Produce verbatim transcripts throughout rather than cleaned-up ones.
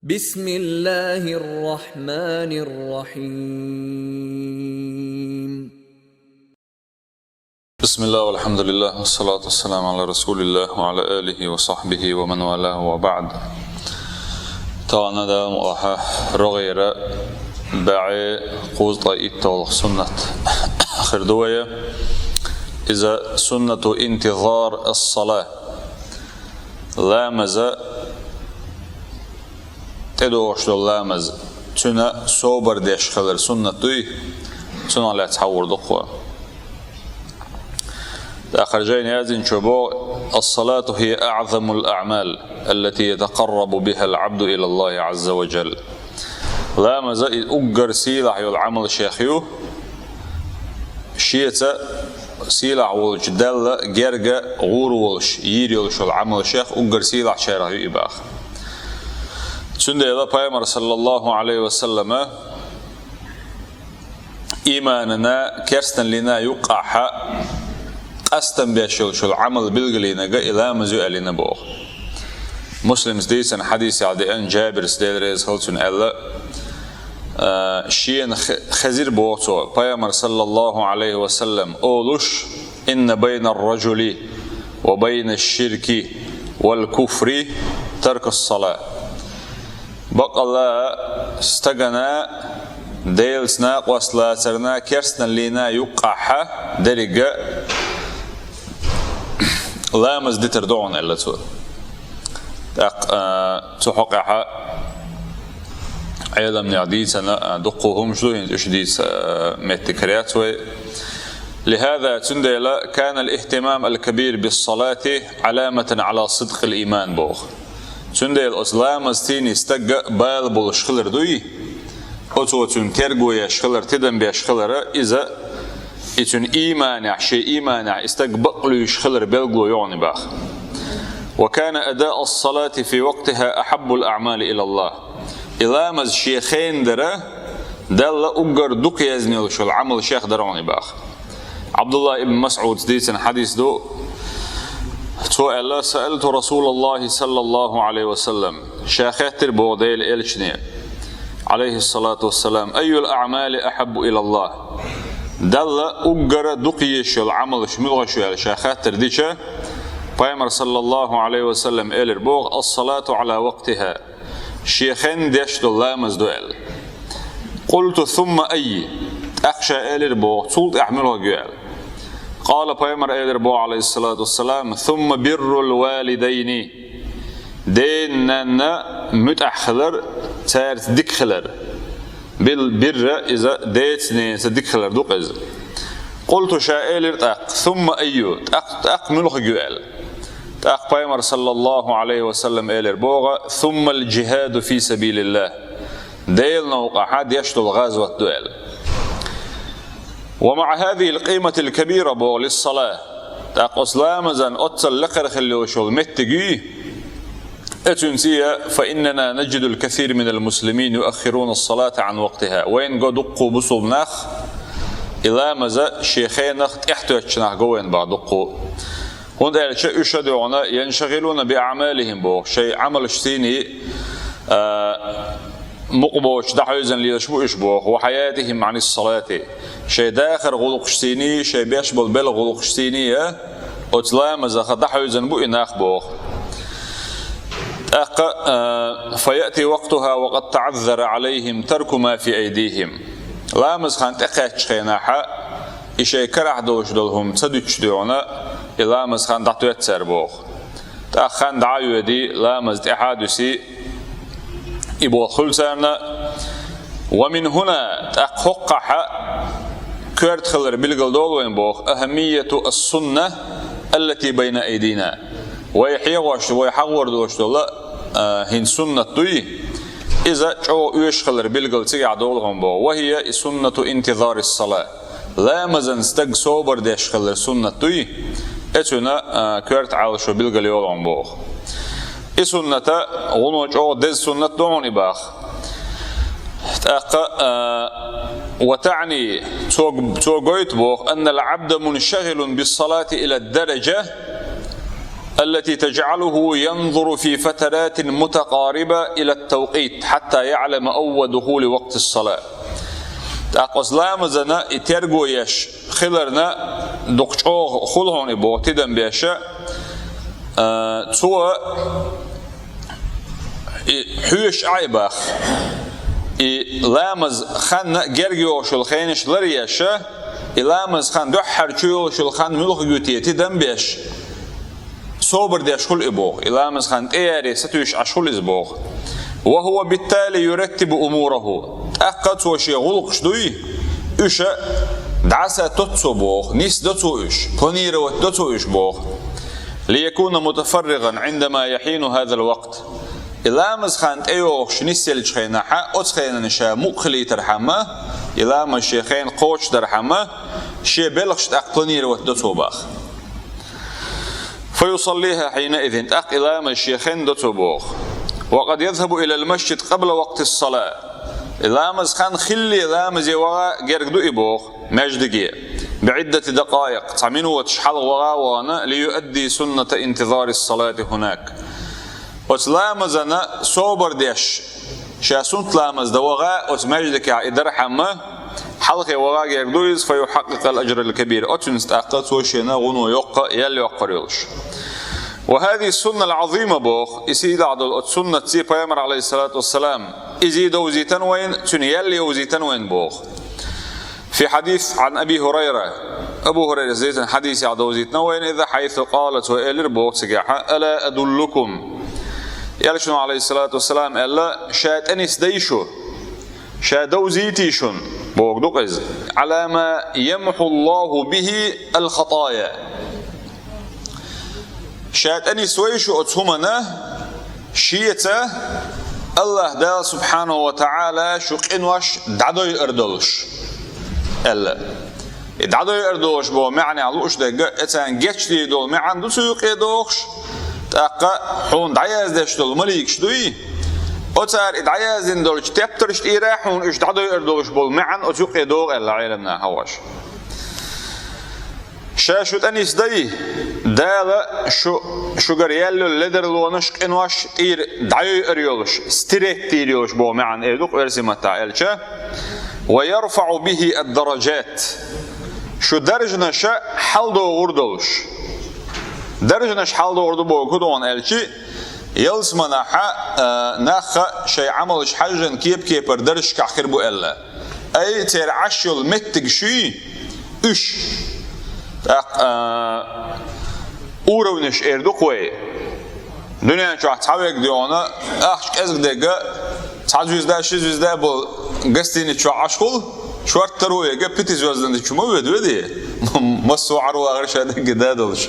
بسم الله الرحمن الرحيم. بسم الله والحمد لله والصلاة والسلام على رسول الله وعلى آله وصحبه ومن والاه وبعد. Тана да муаха рогъера баъе кузта иттол суннат хирдувая. Иза суннату интизар ас-сала. Ламаза тӀедогӀуш дола ламаз, цуьнан собар деш хилар суннат дуй, цунах лаьцна хьавур ду-кх. ТӀаккха жайна яздинчо боху: «Ас-салату хия аъзамул аъмал, аллати ятакъаррабу бихал абду илаллахи азза ва джал». Ламаза и уггар сийлахь йолу Ӏамал шех ю, шеца сийлахь волчу Далла герга гӀур волуш, йийр йолуш йолу Ӏамал шех уггар сийлахьчарах ю и баха. Цундела Пайхамар, саллаллаху Ӏалайхи ва саллама, иманана, керстанлина юккъахьа къастам беш йолчул Ӏамал билгалийнарг и ламаз ю аьллина боху. Муслимс дийцина хьадисехь деана, Джабирс, Дела реза хила цунна, аьлла, а, шена хе-, хезира боху цо, Пайхамар, саллаллаху Ӏалайхи ва саллам, олуш: «Инна байна ар-раджули ва байна аш-ширки вал куфри тарку ас-сала». Баккъалла стагана, Делаца накъост лацарна, керстанлина юккъахьа деррига ламаз дитар ду хьуна, аьлла цо. ТӀаккха, а, цу хьокъехьа Ӏеламнех дийцина, а, дуккха хӀумаш ду, хӀинца уьш дийца, а, меттиг карац вай. «Лихаза», цундела, «кана ал-ихтимам ал-кабир бис-салати аламатан ала сидкъил иман», боху. Цундела оцу ламазцийний стагга бала болуш хилар дуй, оцо цуьнан терго еш хилар, тидам беш хилара, иза и цуьнан ийманехь, шен ийманехь и стаг бакълуьйш хилар белгало ю хьуна баха. «Ва кана адаъ ас-салати фи вакътиха ахьаббул аъмали илаллах». И ламаз шен хенан дара Далла уггар дукха езна йолуш йолу Ӏамал шех дара хьуна баха. Ӏабдулла ибн МасӀудс дийцина хьадис ду. Цо аьлла: «Саалту Расулаллахи саллаллаху Ӏалайхи ва саллам». Ша хеттира боху Делан элчане, Ӏалайхиссалату вассалам: «Айюл аъмали ахьаббу илаллах?» Далла уггара дукха езаш йолу Ӏамалш муьлхаш ю аьлла ша хаттар дича, Пайхамар, саллаллаху Ӏалайхи ва саллам, элира боху: «Ас-салату Ӏала вакътиха». Шен хенна деш долу ламаз ду аьлла. «Къулту: сумма аййи?» ТӀаккха ша элира боху: «Цул тӀаьхьа муьлхаг ю?» аьлла. Къала, Пайхамар элира боху, Ӏалайхиссалату вассалам: «Сумма биррул валидайни». Ден-нанна муьтӀахь хилар, цаьрца дика хилар. Бил-, бирра иза деца-ненаца дика хилар ду-кх иза. Къулту, ша элира тӀаккха: «Сумма аййу?» ТӀаккха, тӀаккха муьлхаг ю аьлла. ТӀаккха Пайхамар, саллаллаху Ӏалайхи ва саллам, элира боху: «Суммал джихаду фи сабилиллах». Делан новкъахьа деш долу гӀазват ду аьлла. «Ва маъа хазихил къиматил кабира», боху, «лиссала». ТӀаккха оцу ламазан оццал лекхара хила йолуш йолу меттиг юй, эцуьнца я: «Фа иннана наджидул касира минал муслимин юаххируна ас-салата Ӏан вакътиха». Вайна го дуккху бусулба нах и ламаза шен хенах тӀехтоьттучу нах го вайна баха дуккху. ХӀунда аьлча уьш а дуьхьана: «Яншагилуна би аъмалихим», боху, шайн Ӏамалшцийний, а, мукъа боцуш дӀахьевзина лелаш бу уьш боху, «ва хьаятихим Ӏанис салати». Шайн дахар гӀуллакхашцийний, шайн беш болу белхан гӀуллакхашцийний а оцу ламазах дӀахьевзина бу и нах боху. ТӀаккха, а, «фа яъти вакътуха ва къад таъаззара Ӏалайхим тарку ма фи айдихим». Ламаз хан тӀекхаьччу хенахьа, и шайн карахь долуш долу хӀума ца дуьтуш дуьхьана, и ламаз хан дӀатоьтту цара боху. ТӀаккха хан дӀа а йоьдий, ламаз тӀаьхьа а дуьсий, и боху хуьлу царна. «Ва мин хӀуна», тӀаккха хӀоккхахьа коьрта хилар билгал долу вайн боху: «Ахаммияту ас-сунна аллати байна айдина». Вай хьегӀош, вай хьагӀор долуш долу, а, хӀинца суннат дуй, иза чӀогӀа оьшуш хилар билгал цигахь долу хӀума боху. «Ва хия», и суннату, «интизарис-сала». Ламазан стаг собар деш хилар суннат дуй, эцуьнан, а, коьрта Ӏалашо билгал йолу хӀума боху. И сунната гӀуно чӀогӀа деза суннат ду хьуна и баха. ТӀаккха, а, «ва таъни», цо, цо гойту боху: «Аннал Ӏабда муншагилун бис-салати ила дараджа». التي تجعله ينظر في فترات متقاربة إلى التوقيت حتى يعلم أول دخول وقت الصلاة. ТӀаккха оцу ламазана и терго еш хиларна дукха чӀогӀа хуьлу хьуна и боху тидам беш, а, цо и хьоьжуш Ӏа и бах. И ламаз хан герга йогӀуш йолу хенаш лар еш, и ламаз хан дуьххьара чу йолуш йолу хан муьлха ю те тидам беш, собар деш хуьлу и боху, и ламаз хан тӀеяре сатуьйсуш Ӏаш хуьлу иза боху. وهو بالتالي يرتب أموره. ТӀаккха цо шен гӀуллакхаш дуй, уьш дӀаса тоццо боху, нисдо цо уьш, планировать до цо уьш боху. ليكون متفرغا عندما يحين هذا الوقت. И ламаз хан тӀейогӀуш нисъеллачу хенахьа, оцу хенан ша мукъа хилийтархьама, и ламаз шен хенан кхочушдархьама, шен белхаш тӀаккха планировать до цо бах. فيصليها حينئذ, тӀаккха и ламаз шен хенна до цо боху. وقد يذهب إلى المسجد قبل وقت الصلاة. И ламаз хан хилле ламазе ваха герга ду и боху, маьждиге. بعدة دقائق, цхьа миноташ хьалха ваха а вахана, ليؤدي سنة انتظار الصلاة هناك. Оцу ламазана собар деш, ша суннат ламаз дан ваха, оцу маьждигехь и дархьама, хьалхе ваха герга ду иза, فيحقق الأجر الكبير. Оцуьнца тӀаккха цо шена гӀуно йоккха ял йоккхур йолуш. وهذه السنة العظيمة боху, и сийлахь долу оцу суннатций Пайхамар, عليه الصلاة والسلام, иза довзийтан вайн, цуьнан ял йовзийтан вайн боху. في حديث عن أبي هريرة. Абу Хурайрас дийцина хьадисехь довзийтина вайна иза, حيث قال, цо элира боху цигахьа: ألا أدلكم. Элчано, عليه الصلاة والسلام, аьлла, ша тӀенисдай шу, ша довзийтий шуна, боху ду-кх иза. على ما يمحو الله به الخطايا. Ша тӀенисвай шу оцу хӀумана, шеца АллахӀ Дала субхьанаху ва таӀала шу къинош дӀадойур долуш, аьлла. И дӀадойур долуш боху маьӀнехь лууш дерг, эцарна гечдийр долу маьӀна ду цу юкъе дохуш, тӀаккха хьуна дӀаяздеш долу маликаш дуй, оцара и дӀаяздина долчу тептарш тӀера хьуна уьш дӀадойур долуш болу маьӀна оцу юкъе догӀу аьлла Ӏеламнаха хьовш. Ша шу тӀенисдай, Дала шу, шуьгара ял йолу ледарлонаш, къинош тӀера дӀайойур йолуш, стереть дийр йолуш боху маьӀна эр ду-кх оьрсийн маттахь аьлча, ويرفع به الدرجات. Шу даржанаша хьалдогӀур долуш. Даржанаш хьалдогӀур ду боху хӀун ду аьлчи, ялсаманахьа, а, нахха шайн Ӏамалш хьаьжжина кеп-кепара даржашкахь хир бу аьлла. Ай, церан Ӏаш йолу меттигаш шуй, уьш. ТӀаккха, а, уровнеш эр ду-кх вай. Дуьнен чохь цхьа верг дегӀана, ахча кӀезиг дерг, цхьа звезда, ши звезда болу гостиница чохь Ӏаш хуьлу, шорттаро верг, пятизвёздочный чу ма воьду, ведь? Массо а Ӏар вахар ша дерриге да долуш.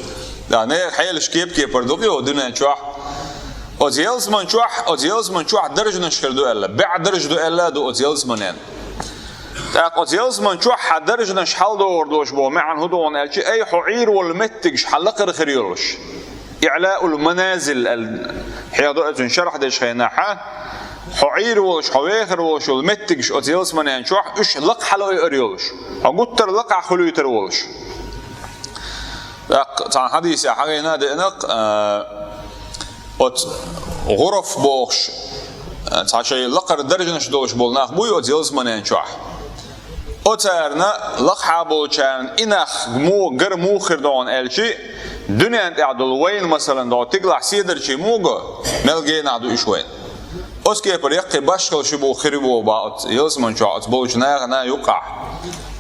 Да, нехан хьелаш кеп-кепара ду-кх йо дуьнен чохь. Оцу ялсаман чохь, оцу ялсаман чохь даржанаш хир ду аьлла, бӀе даржа ду аьлла а ду оцу ялсаманен. ТӀаккха оцу ялсаман чохь хьан даржанаш хьалдогӀур долуш боху маьӀна хӀун ду аьлчи, ай, хьо Ӏийр волу меттигаш хьан лакхара хир йолуш. ИӀлаъул маназил аьлла, хьехадо оцуьнан шархь дечу хенахьа, хьо Ӏийр волуш, хьо вехар волуш йолу меттигаш оцу ялсаманен чохь, уьш лакха хьалаойур йолуш, хьо гуттар а лакхахь хуьлуьйтур волуш. ТӀаккха цхьана хьадисехь хьагайна а деана-кх, а, оцу гӀураф бохуш, а, цхьа шайн лакхара даржанаш долуш болу нах буй оцу ялсаманен чохь. Оцарна, лакхахь болчарна и нах муха гар муха хир ду аьлчи, дуьнен тӀехь долу вайна, масалан, долу тигалахь седарчий муха го, мел генахь ду уьш вайна. Оцу кепара яккхий башхалла ши бу хир ю боху бах оцу ялсаман чохь оцу болчу нахана юккъахь.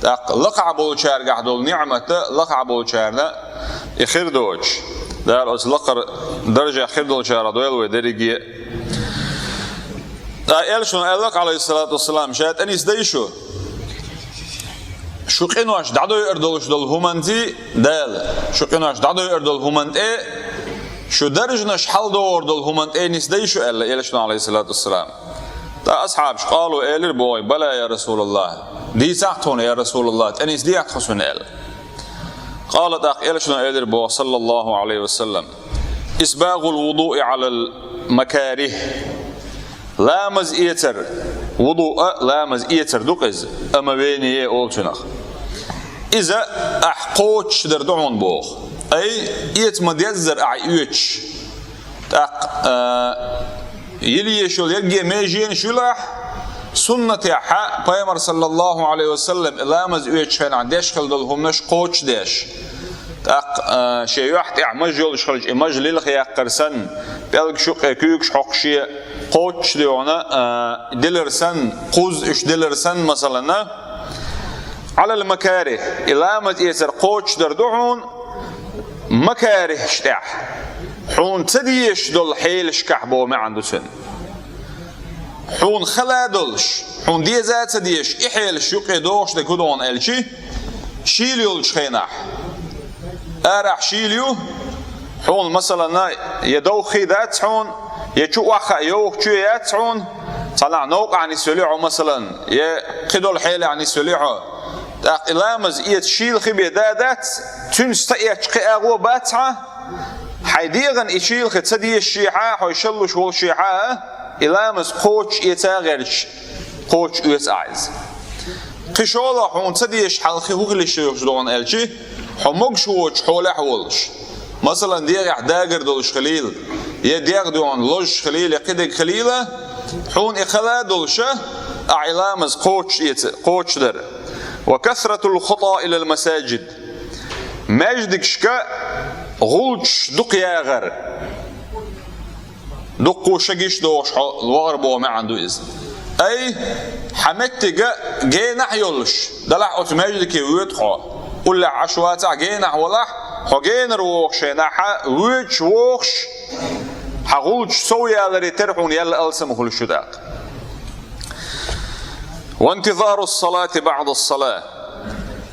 ТӀаккха лакхахь болчаьргахь долу ниӀмат лакхахь болчарна и хир доцуш. Дала оцу лакхара даржехь хир долчарах дойла вай дерриге а. ТӀаккха элчано аьлла-кх, Ӏалайхиссалату вассалам, ша тӀенисдай шу. Шу къинош дӀадойур долуш долу хӀуманций Дала, шу къинош дӀадойур долу хӀуманна тӀе, шу даржанаш хьалдогӀур долу хӀуманна тӀе нисдай шу аьлла, элчано, Ӏалайхиссалату вассалам. ТӀаккха асхьабаш къалу элира боху: «Бала, я РасулаллахӀ, дийцахь тхуна, я РасулаллахӀ, тӀенисдехьа тхо шуна», аьлла. Къала, тӀаккха элчано элира боху, саллаллахӀу Ӏалайхи ва саллам: «Исбагъул вудуи Ӏалал макарих». Ламаз эцар, вудуъ а, ламаз эцар ду-кх иза, омовение олу цунах. Иза ахь кхочушдар ду хьуна боху. Ай, эца ма деззара ахь оьцуш. ТӀаккха, а, йила езаш йола ергье меженаш йолахь, суннатехь пайхамар саллаллаху Ӏалайхи ва саллам и ламаз оьцучу хенахь деш хила долу хӀуманаш кхочушдеш. ТӀаккха, а, шен юьхь тӀехь маж йолуш хилча, и маж лилхаяккхар санна, пӀелгаш юккъе куьйгаш хьокхуш шен кхочушдеш, а, дилар санна, кхузза уьш дилар санна, масалана, Ӏалал макарих, и ламаз эцар кхочушдар ду хьуна макарихьаш тӀехь. Хьуна ца дезаш долу хьелашкахь боху маьӀна ду цуьнан. Хьуна хала долуш, хьуна деза а ца дезаш, и хьелаш юккъе догӀуш дерг хӀун ду хьуна аьлча, шийла йолчу хенахь. Арахь шийла ю, хьуна, масалана, я довххий дац хьуна, я чу охьахаа йовха чоь яц хьуна, цхьанхьа новкъахь нисвелли хьо, масалана, я кхидолу хьелехь нисвелли хьо. ТӀаккха и ламаз эца шийла хи бен да дац, цуьнца ца эцча кхин агӀо бац хьан, хьайн дегӀана и шийла хи ца дезашехьа, хьо шаллуш волушехьа, и ламаз кхочуш эца а гӀерташ, кхочуш оьцу ахь иза. Кхин шолгӀа хьуна ца дезаш хьалха хи хӀун хила йиш ю хьуна аьлча, хьо могуш воцучу хьолехь а волуш. Масалан, дегӀехь дагар долуш хилийла, я дегӀ дуьхьал лозуш хилийла, я кхидерг хилийла, хьуна и хала а долуша, ахь и ламаз кхочуш эца, кхочушдар. Ва касратул хутӀа илал масажид. Маьждигашка гӀулчаш дукха ягӀар. Дуккха шагиш дохуш хьо вахар боху маьӀна ду иза. Ай, хьан меттига генахь йолуш, далахь оцу маьждиге воьду хьо. Уллехь Ӏаш вацахь генахь валахь, хьо генара вогӀуш хенахь, хьан воьдуш вогӀуш, хьан гӀулчаш сов яларе терра хьуна яьлла алсам хуьлуш ю тӀаккха. Ва интизару ссалати баӀда ссала.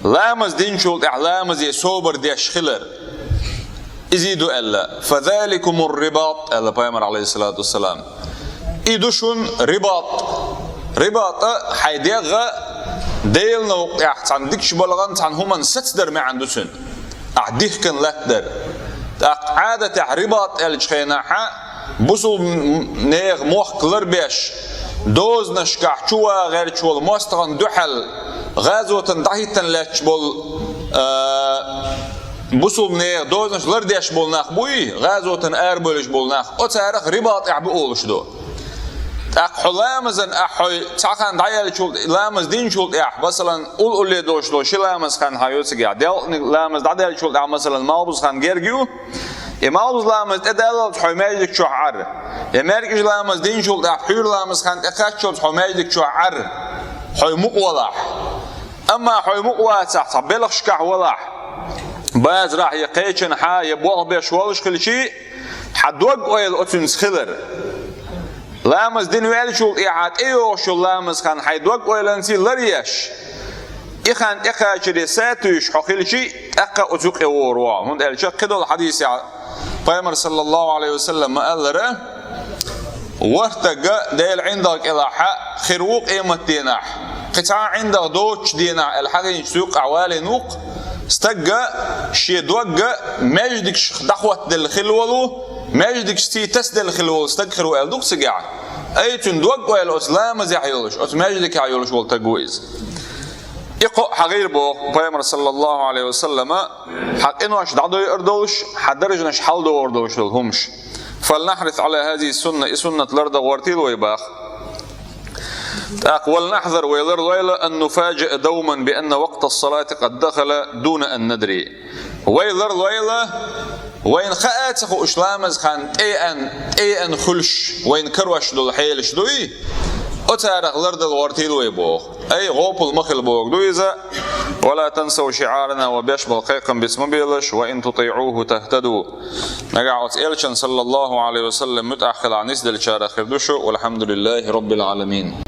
Ламаз динчул тӀаьхьа ламазе собар деш хилар. Иза ду аьлла, «Фазаликумур рибат», аьлла пайхамар, алейхиссалату вассалам. И ду шун рибат. Рибат а хьайн дегӀ Делан новкъа тӀехь цхьана дикачу балгӀан, цхьана хӀуманна сацдар маьӀна ду цуьнан. Ахь дихкина латтадар. ТӀаккха Ӏадатехь рибат аьллачу хенахьа, бусулбанех мохк ларбеш, дозанашкахь чу вагӀерчу волу мостагӀна дуьхьал гӀазотан дӀахӀиттана лаьтташ болу, а, бусулбанех дозанаш лардеш болу нах буй, гӀазотан арабевллаш болу нах, оцарах рибатехь бу олуш ду. ТӀаккха хьо ламазан ахь хьой цхьа хан дӀаяьллачул, ламаз динчул тӀехь, масалан, улле долуш долу ши ламаз хан хьан ю цигахь, делкъаниг ламаз дӀадаьллачул тӀехь, масалан, малбуза хан герга ю, и малбуза ламаз тӀедаллалц хьой маьждиг чохь Ӏар, я маьркӀажа ламаз динчул тӀехь пхьуьйра ламаз хан тӀекхаччалц хьой маьждиг чохь Ӏар, хьой мукъа валахь. Амма хьой мукъа вацахь, цхьа белхашкахь валахь, базарахь я кхечанхьа, я болх беш волуш хилчий, хьан дог-ойла оцуьнца хилар. Ламаз дина ваьллачул тӀехьа тӀейогӀуш йолу ламаз хан хьайн дог-ойланций ларъеш, и хан тӀекхачаре сатуьйсуш хьо хилчий, тӀаккха оцу юкъе вогӀур ву хьо. ХӀунда аьлча кхидолу хьадисехь пайхамар, саллаллаху алейхи ва саллам, ма-аллара, ворхӀ стаг Делан ӀиндагӀ кӀелахь хир ву къематденахь, кхин цхьа а ӀиндагӀ доцучу денахь аьлла хьахийначу юккъехь валийна ву-кх, стаг шен дог маьждигашка дӀахӀоттаделла хилла волу, маьждигашций тасаделла хилла волу стаг хир ву аьлла ду-кх цигахь. Ай, цуьнан дог-ойла оцу ламазехь йолуш, оцу маьждигехь йолуш волу стаг ву иза. И кхоъ хьан гӀийр боху пайхамар, саллаллаху алейхи ва саллама, хьан къинош дӀадойур долуш, хьан даржанаш хьалдогӀур долуш долу хӀумаш. Фалнахрис Ӏала хазихи сунна, и суннат лардан гӀортийла вай баха. ТӀаккха валнахзар, вай ларлойла, ан нуфажиа давман би анна вакъта ссалати къад дахала дуна ан надри. Вай ларлойла, вайна хаа а ца хууш ламаз хан тӀеан, тӀеан хуьлуш, вайна карош долу хьелаш дуй, оцарах лардала гӀортийла вай боху. Ай, гӀопал ма хила боху ду иза. Ва ла тансав шиъарана, ва беш болу кхайкхам биц ма белаш, ва ин тутиъуху тахтаду. Нагахь оцу элчан, саллаллаху алейхи ва саллам, муьтӀахь хилахь нисделлачарах хир ду шу, валхьамдулиллахи раббил Ӏаламин.